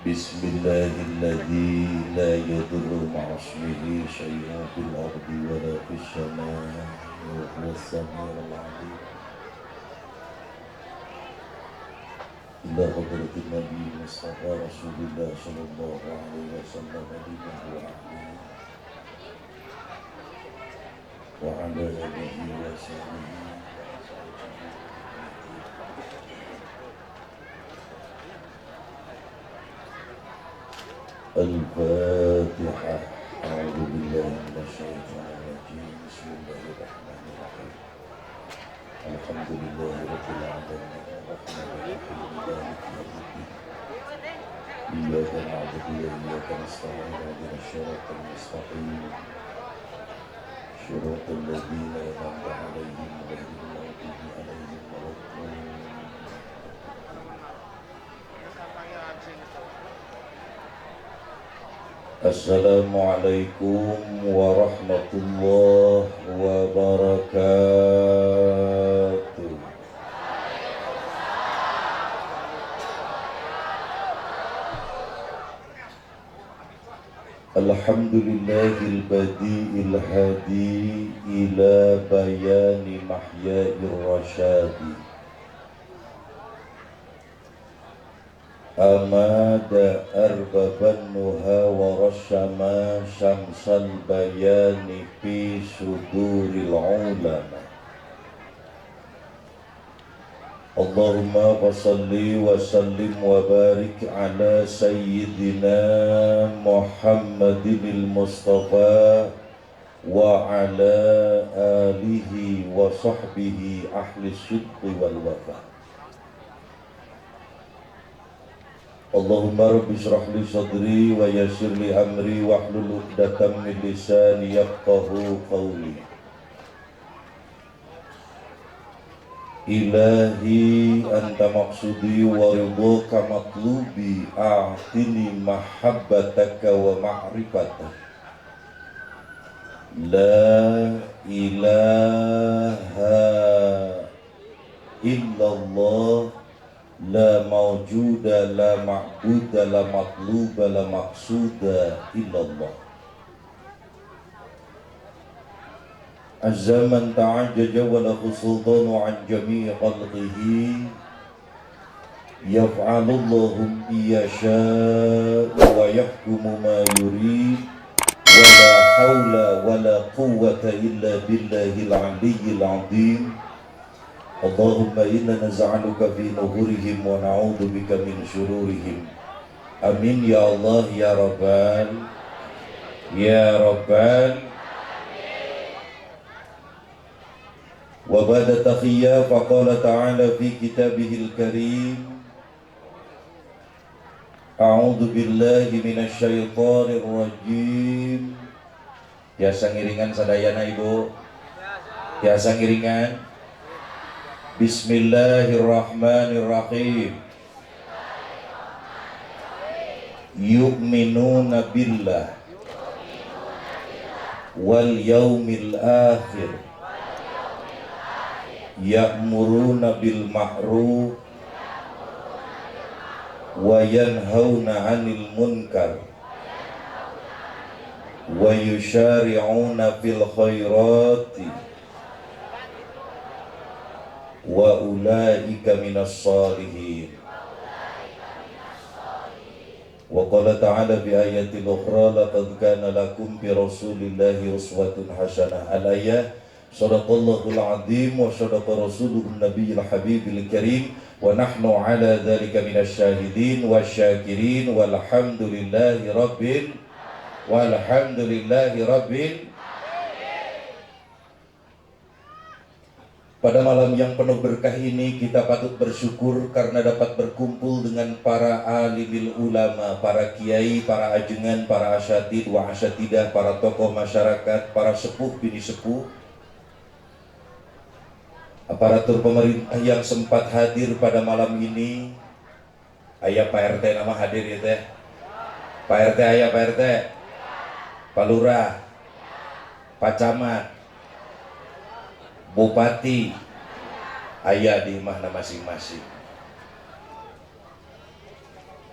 Bismillahilladzi la yadurru ma'asmihi syai'un fil ardi wa la fis samaa'i wa huwas samiul 'aliim. Ila hadratin Nabi Mustafa Rasulullah sallallahu alaihi wasallam lima huwa ahlihi wa ala alihi wa sahbihi. Al-Fatihah. A'udzu billahi minasy syaithanir rajim. Bismillahirrahmanirrahim. Alhamdulillahi rabbil alamin. Arrahmanir rahim. Maliki yaumiddin. Iyyaka na'budu wa iyyaka nasta'in. Ihdinas siratal mustaqim. Shiratal ladzina an'amta 'alaihim ghairil maghdubi 'alaihim waladdallin. Assalamualaikum warahmatullahi wabarakatuh. Alhamdulillahil badi'il hadi ila bayani mahya'ir rasyadi. Amada arbaban nuha wa rasyama syamsal bayani fi suduril ulama. Allahumma salli wa sallim wa barik ala sayyidina Muhammadin al-Mustafa wa ala alihi wa sahbihi ahli sidqi wal wafa. Allahumma rabbi shrah li sadri wa yassir li amri wahlul 'uqdatam min lisani yafqahu qawli. Ilahi anta maqsudi wa ridhaka matlubi, a'tini mahabbataka wa ma'rifatak. La ilaha illallah, la mawjuda la ma'buda la matluba la maqsuda illallah. Azza man ta'ajjaja wa lahu sultanu an jami'i khalqihi, yaf'alu Allahu ma yasha'u wa yahkumu ma yurid, wa la hawla wa la quwwata illa billahil aliyyil 'azim. Allahumma inna naz'aluka fi nuhurihim wa na'udzu bika min syururihim. Amin ya Allah ya Rabbal ya Rabbal. Wa ba'da tahiyyah faqala ta'ala fi kitabihil karim. A'udzu billahi minasy syaithanir rajim. Biasa ngiringan sadayana Ibu. Biasa ngiringan. Bismillahirrahmanirrahim. Yu'minuna billah wal yaumil akhir, ya'muruna bil ma'ruf wa yanhauna 'anil munkar wa yushari'una fil khairati wa ulaika minas salihin. Wa qala ta'ala bi ayatil ukhra laqad kana lakum bi rasulillahi uswatun hasanah. Al-ayah. Sadaqallahul azim wa sadaqa rasuluhun nabiyil habibil karim wa nahnu ala dhalika minasy syahidin wasyakirin walhamdulillahi rabbil walhamdulillahi rabbil. Pada malam yang penuh berkah ini kita patut bersyukur karena dapat berkumpul dengan para alimil ulama, para kiai, para ajengan, para asyatid wa asyatidah, para tokoh masyarakat, para sepuh bini sepuh, aparatur pemerintah yang sempat hadir pada malam ini. Aya Pak RT nama hadir ya teh. Pak RT aya Pak RT. Pak Lurah, Pak Camat, Bupati aya di imahna masing-masing.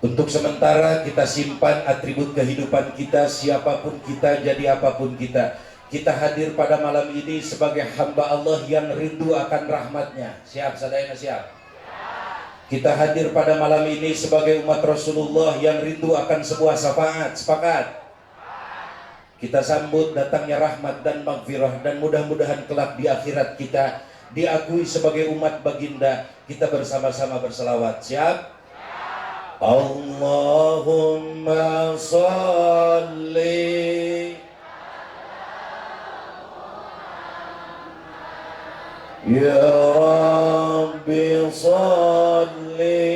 Untuk sementara kita simpan atribut kehidupan kita, siapapun kita, jadi apapun kita. Kita hadir pada malam ini sebagai hamba Allah yang rindu akan rahmatnya. Siap, sadayana siap. Kita hadir pada malam ini sebagai umat Rasulullah yang rindu akan sebuah syafaat. Sepakat? Kita sambut datangnya rahmat dan maghfirah dan mudah-mudahan kelak di akhirat kita diakui sebagai umat baginda. Kita bersama-sama berselawat. Siap? Allahumma salli ya Rabbi salli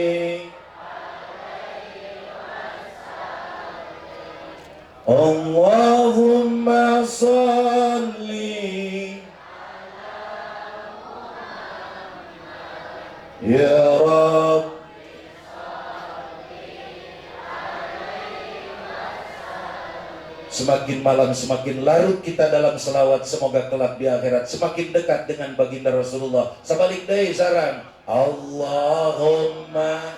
Allahumma salli ya Rabb. Semakin malam semakin larut kita dalam selawat. Semoga kelak di akhirat semakin dekat dengan baginda Rasulullah. Sebalik deui sarang Allahumma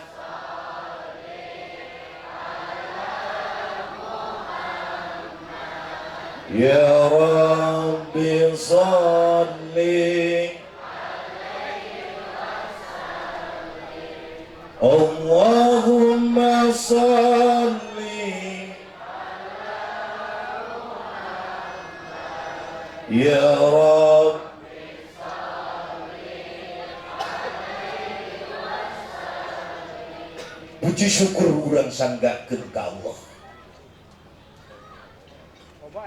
ya Rabbi salli Allahumma salli ya Rabb. Puji syukur urang sanggakeun ka Allah.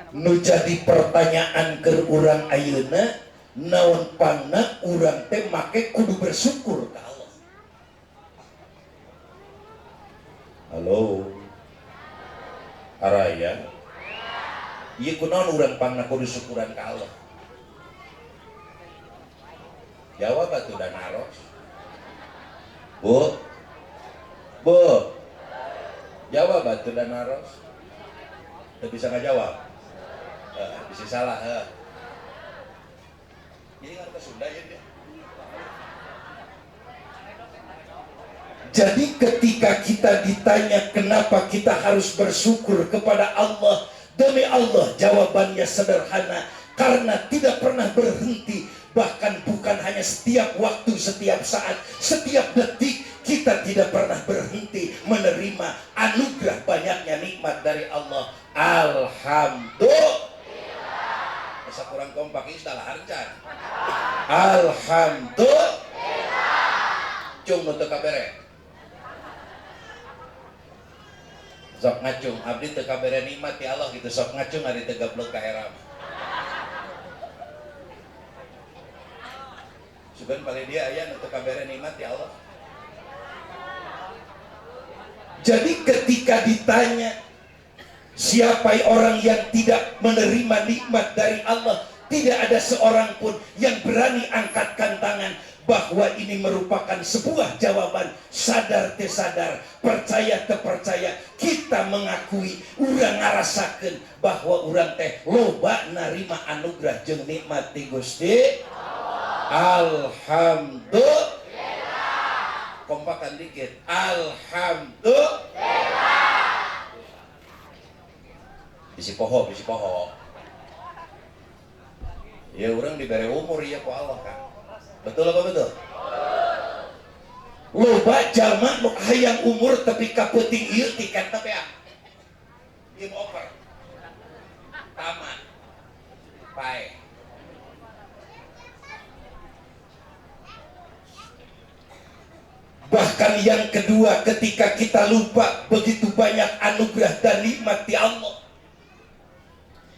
Nu jadi pertanyaan ke urang ayeuna, naon pangna urang teh make kudu bersyukur ka Allah. Halo. Araya. Ieu kunaon urang pangna kudu syukuran ka Allah? Jawab atuh da naros. Bu. Bu. Jawab atuh da naros. Teu bisa ngajawab. Bisa salah. Jadi ngerti Sunda ya dia. Jadi ketika kita ditanya kenapa kita harus bersyukur kepada Allah, demi Allah jawabannya sederhana, karena tidak pernah berhenti, bahkan bukan hanya setiap waktu, setiap saat, setiap detik kita tidak pernah berhenti menerima anugerah banyaknya nikmat dari Allah. Alhamdulillah. Asa kurang kompak ieu salah harcan. Alhamdulillah. Cung nu teu kabere. Sok ngacung, abdi teu kabere nikmat ya Allah gitu, sok ngacung ari teu gablek ka era. Sugan paling dia aya nu teu kabere nikmat ya Allah. Jadi ketika ditanya siapa orang yang tidak menerima nikmat dari Allah, tidak ada seorang pun yang berani angkatkan tangan bahwa ini merupakan sebuah jawaban sadar tersadar, percaya terpercaya. Kita mengakui urang ngarasakeun bahwa urang teh loba narima anugerah jeung nikmat ti Gusti. Alhamdulillah. Kompakan dikit. Alhamdulillah. Bisi poho, bisi poho. Ya orang diberi umur ya ku Allah kan. Betul apa betul? Loba jalma nu hayang umur tapi kapeuting ieu tiketna beak. Game over. Tamat. Pae. Bahkan yang kedua, ketika kita lupa begitu banyak anugerah dan nikmat di Allah,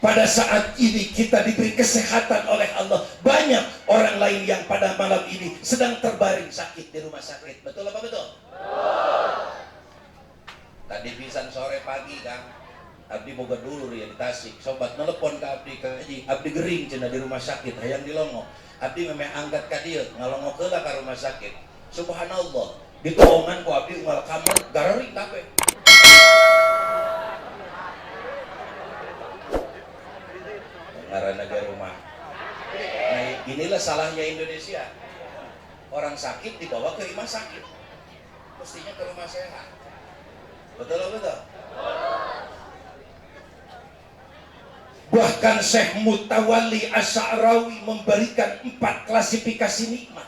Pada saat ini kita diberi kesehatan oleh Allah. Banyak orang lain yang pada malam ini sedang terbaring sakit di rumah sakit. Betul apa betul? Tadi pisan sore pagi, Kang. Abdi boga dulur ya di Tasik. Sobat nelpon ke abdi, ke haji, abdi gering cenah di rumah sakit, hayang dilongo. Abdi memang angkat ka dieu, ngalongo heula ka rumah sakit. Subhanallah, ditoongan ku abdi unggal kamar garering kabeh. Ngaranna ge rumah. Nah, inilah salahnya Indonesia. Orang sakit dibawa ke rumah sakit. Mestinya ke rumah sehat. Betul apa betul? Bahkan Syekh Mutawalli Asy-Sya'rawi memberikan 4 klasifikasi nikmat.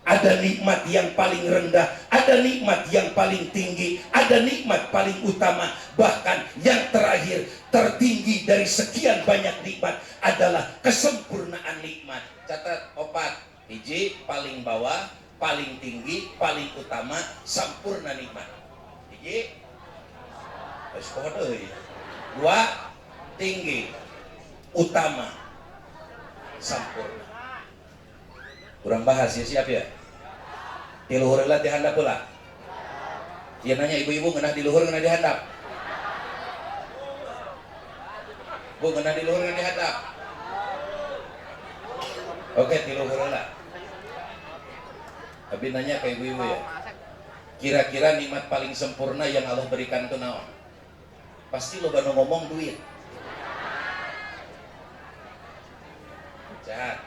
Ada nikmat yang paling rendah, ada nikmat yang paling tinggi, ada nikmat paling utama. Bahkan yang terakhir, tertinggi dari sekian banyak nikmat adalah kesempurnaan nikmat. Catat 4, hiji paling bawah, paling tinggi, paling utama, sempurna nikmat. Hiji, geus poho deui. 2, tinggi, utama, sempurna. Kurang bahas ya, siap ya? Di luhur lah, di handap pula. Dia nanya ibu-ibu ngeunah di luhur ngeunah di handap. Bu ngeunah di luhur ngeunah di handap. Oke, di luhur lah. Tapi nanya ke ibu-ibu ya. Kira-kira nikmat paling sempurna yang Allah berikan itu naon? Pasti lo baru ngomong duit. Sehat.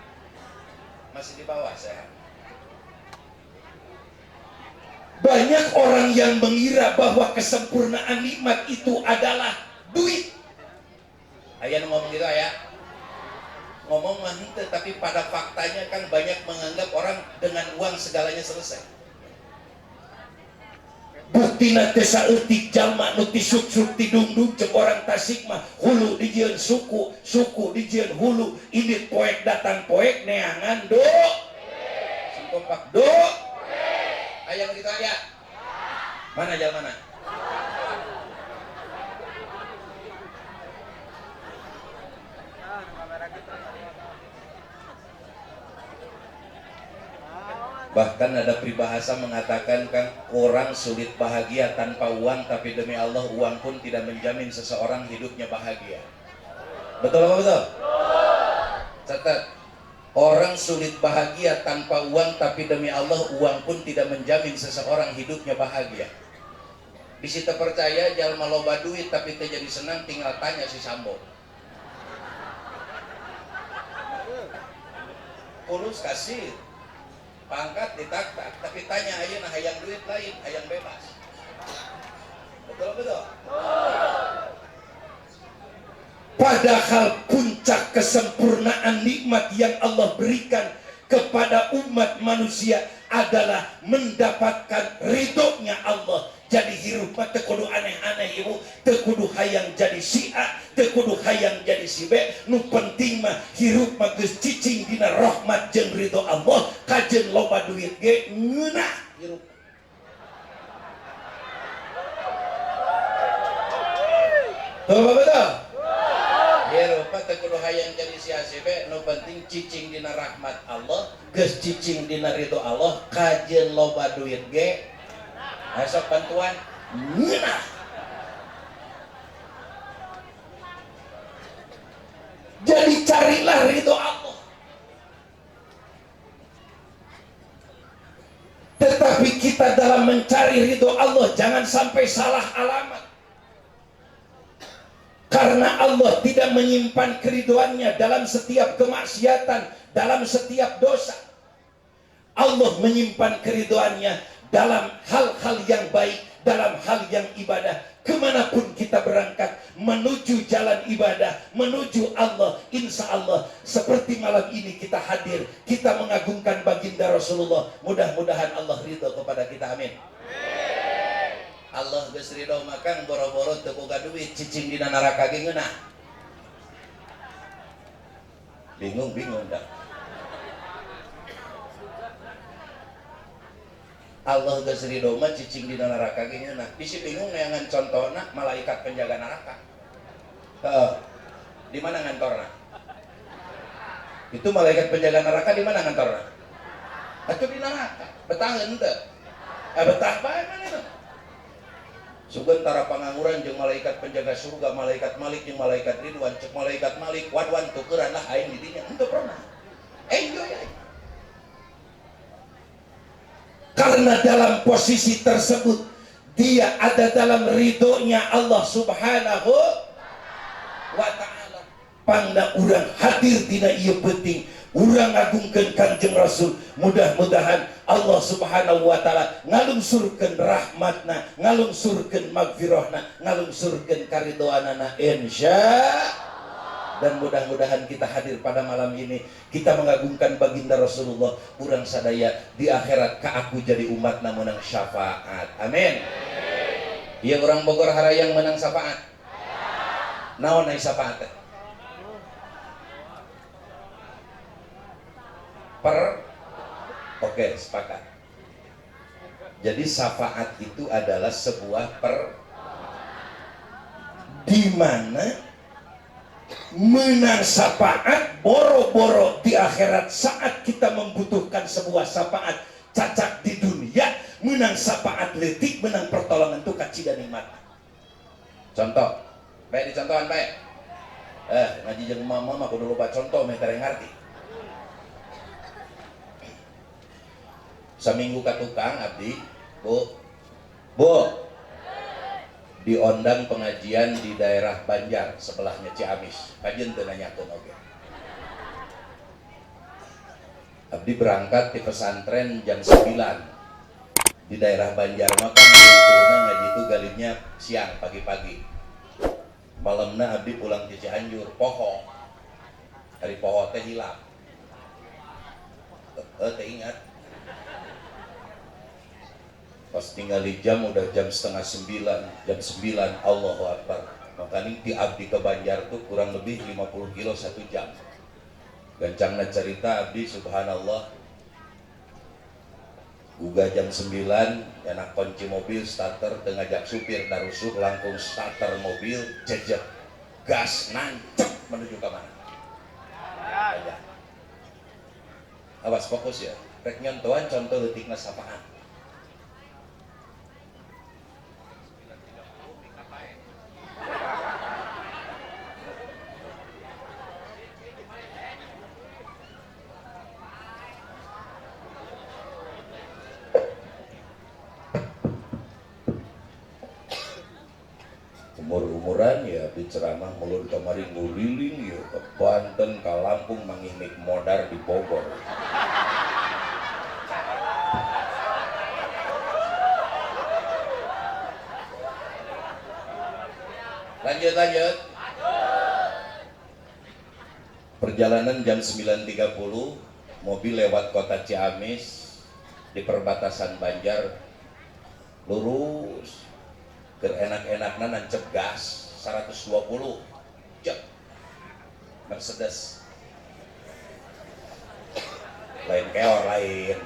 Masih di bawah sehat. Banyak orang yang mengira bahwa kesempurnaan nikmat itu adalah duit. Aya nu ngomong gitu aya. Ngomong mah henteu, tapi pada faktanya kan banyak menganggap orang dengan uang segalanya selesai. Buktina teh saeutik jalma nu tisuk-suk tidungdung ceuk orang Tasik mah hulu dijieun suku, suku dijieun hulu, indit poek datang poek neangan do. Singkompak do. Aya nu kitu aya? Mana jalmana? Bahkan ada peribahasa mengatakan kan orang sulit bahagia tanpa uang, tapi demi Allah uang pun tidak menjamin seseorang hidupnya bahagia. Betul apa betul? Catat. Orang sulit bahagia tanpa uang, tapi demi Allah uang pun tidak menjamin seseorang hidupnya bahagia. Bisa terpercaya jalma loba duit tapi teu jadi senang, tinggal tanya si Sambo. Fulus kasih, pangkat ditaktak, tapi tanya ayeuna hayang duit lain, hayang bebas. Betul betul? Padahal puncak kesempurnaan nikmat yang Allah berikan kepada umat manusia adalah mendapatkan ridhonya Allah. Jadi hirup mah teu kudu aneh-aneh ibu, teu kudu hayang jadi si A, teu kudu hayang jadi si B. Nu penting mah hirup mah geus cicing dina rahmat jeung ridho Allah, kajeun loba duit ge ngeunah hirup. Betul apa betul? Hirup mah teu kudu hayang jadi si A si B, nu penting cicing dina rahmat Allah, geus cicing dina ridho Allah, kajeun loba duit ge besok bantuan ngeunah. Jadi carilah ridho Allah. Tetapi kita dalam mencari ridho Allah jangan sampai salah alamat. Karena Allah tidak menyimpan keriduannya dalam setiap kemaksiatan, dalam setiap dosa. Allah menyimpan keriduannya dalam hal-hal yang baik, dalam hal yang ibadah. Kemanapun kita berangkat menuju jalan ibadah, menuju Allah, insya Allah seperti malam ini kita hadir, kita mengagungkan baginda Rasulullah. Mudah-mudahan Allah ridho kepada kita, amin. Allah geus ridho makan boro-boro teu boga duit cicing dina neraka ge ngeunah. Bingung-bingung dah. Allah geus ridho mah cicing dina neraka ge ngeunah. Bisi bingung neangan contona malaikat penjaga neraka. Heeh. Di mana ngantorna? Itu malaikat penjaga neraka di mana ngantorna? Atuh di neraka. Betah henteu? Betah bae mana? Sugan tara pangangguran jeung malaikat penjaga surga, malaikat Malik jeung malaikat Ridwan, cek malaikat Malik, wan-wan tukeran lah aing di dinya. Henteu pernah. Enjoy aing. Karena dalam posisi tersebut dia ada dalam ridhonya Allah Subhanahu wa ta'ala. Pangna urang hadir dina ieu peuting, urang ngagungkeun Kanjeng Rasul. Mudah-mudahan Allah Subhanahu wa ta'ala ngalungsurkeun rahmatna, ngalungsurkeun magfirahna, ngalungsurkeun karidoanana insya. Dan mudah-mudahan kita hadir pada malam ini, kita mengagungkan baginda Rasulullah, urang sadaya di akhirat ka aku jadi umatna menang syafaat. Amin. Ieu urang Bogor harayang menang syafaat. Naon ai syafaat teh? Oke, sepakat. Jadi syafaat itu adalah sebuah di mana menang syafaat boro-boro di akhirat saat kita membutuhkan sebuah syafaat cacak di dunia, menang syafaat letik, menang pertolongan itu kacida nikmat. Contoh, baik dicontohan baik. Ngaji jeung mama mah kudu loba contoh meh teu ngarti. Seminggu ka tukang abdi, Bu. Bu. Diondang pengajian di daerah Banjar sebelahnya Ciamis. Kajian teu nanyakeun oge. Abdi berangkat di pesantren jam 9. Di daerah Banjar mah kan kulturna ngaji itu galibnya siang pagi-pagi. Malamna abdi pulang ke Cianjur, poho. Hari poho teh hilap. Teh ingat. Pas tinggal di jam udah jam 8:30, jam 9, Allahu Akbar. Makanya di abdi ke Banjar tuh kurang lebih 50 kilo 1 jam. Gancangna cerita abdi subhanallah. Guga jam 9, enak kunci mobil starter teu ngajak supir darusuh langkung starter mobil jejek gas nancep menuju ke mana? Banjar. Awas fokus ya. Rek nyontohan contoh leutikna sapaan. Umur-umuran ya di ceramah mulun kemarin nguliling ya ke Banten, ke Lampung, mangih modar di Bogor. Lanjut, lanjut. Perjalanan jam 9.30, mobil lewat kota Ciamis di perbatasan Banjar lurus. Keur enak-enakna nancep gas 120 cek Mercedes lain keor lain.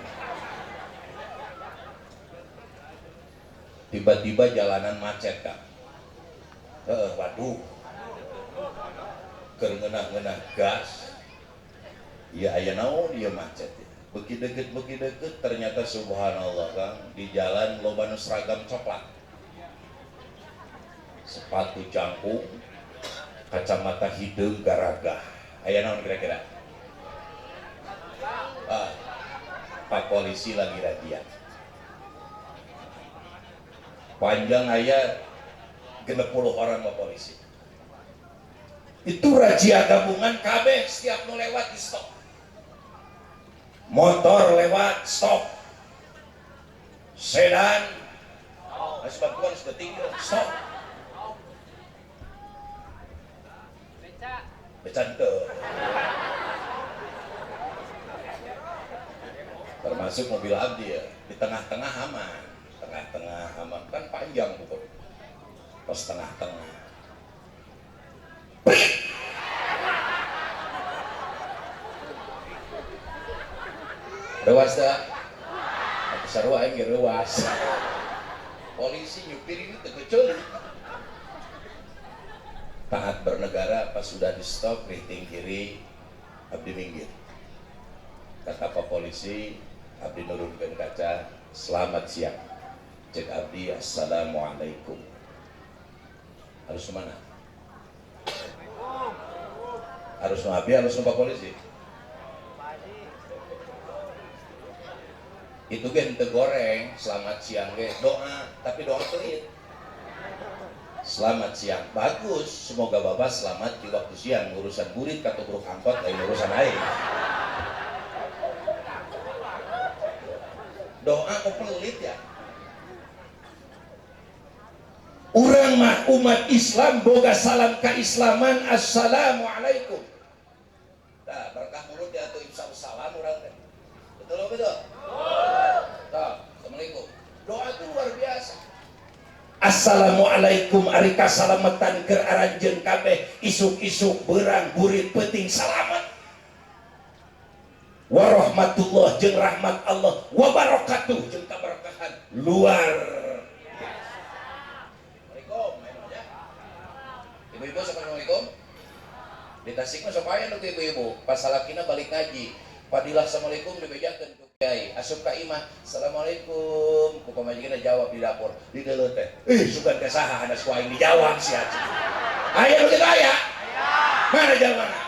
Tiba-tiba jalanan macet kak. Waduh, keur ngeunah-ngeunah gas ya aya naon ieu macet. Beuki deket ternyata subhanallah kang, di jalan loba nu seragam coklat, sepatu jangkung, kacamata hideung garagah. Aya naon kira-kira? Pak polisi lagi razia. Panjang aya 60 orang pak polisi. Itu razia gabungan kabeh setiap nu lewat di stop. Motor lewat stop. Sedan, bantuan sebeting stop. Beca teu. Termasuk mobil abdi ya, di tengah-tengah aman, tengah-tengah aman kan panjang pokoknya. Pas tengah-tengah. Rewas dah. Aku sarua aing ge rewas. Polisi nyupir ini teu keceuli. Taat bernegara. Pas sudah di stop, riting kiri, abdi minggir. Kata Pak Polisi, abdi nurunkan kaca, "Selamat siang." Cek abdi, "Assalamualaikum." Harus mana? Harus nu abdi, harus nu Pak Polisi? Itu ge henteu goreng. Selamat siang ge doa, tapi doa pelit. "Selamat siang." "Bagus, semoga Bapak selamat di waktu siang." Urusan burit katubruk angkot lain urusan aing. Doa kok pelit ya? Urang mah umat Islam, boga salam keislaman, assalamualaikum. Nah, berkah mulut ya tuh, salam urang teh. Betul, betul. Tah, assalamualaikum. Doa itu luar biasa. Assalamualaikum, ari kasalamatan keur aranjeun kabeh, isuk-isuk, beurang, burit, peuting salamet. Warahmatullah jeung rahmat Allah, wabarakatuh jeung kaberkahan luar. Assalamualaikum, ayo ya. Ibu-ibu, assalamualaikum. Di Tasik mah sok aya nu ibu-ibu, pas salakina balik ngaji, padilah assalamualaikum dibejakeun ku kiai, asup ka imah, "Assalamualaikum," ku pamajikanna jawab di dapur, di deuleu teh. "Ih, sugan teh saha hanas ku aing dijawab sia." Aya nu kitu aya? Mana jalmana?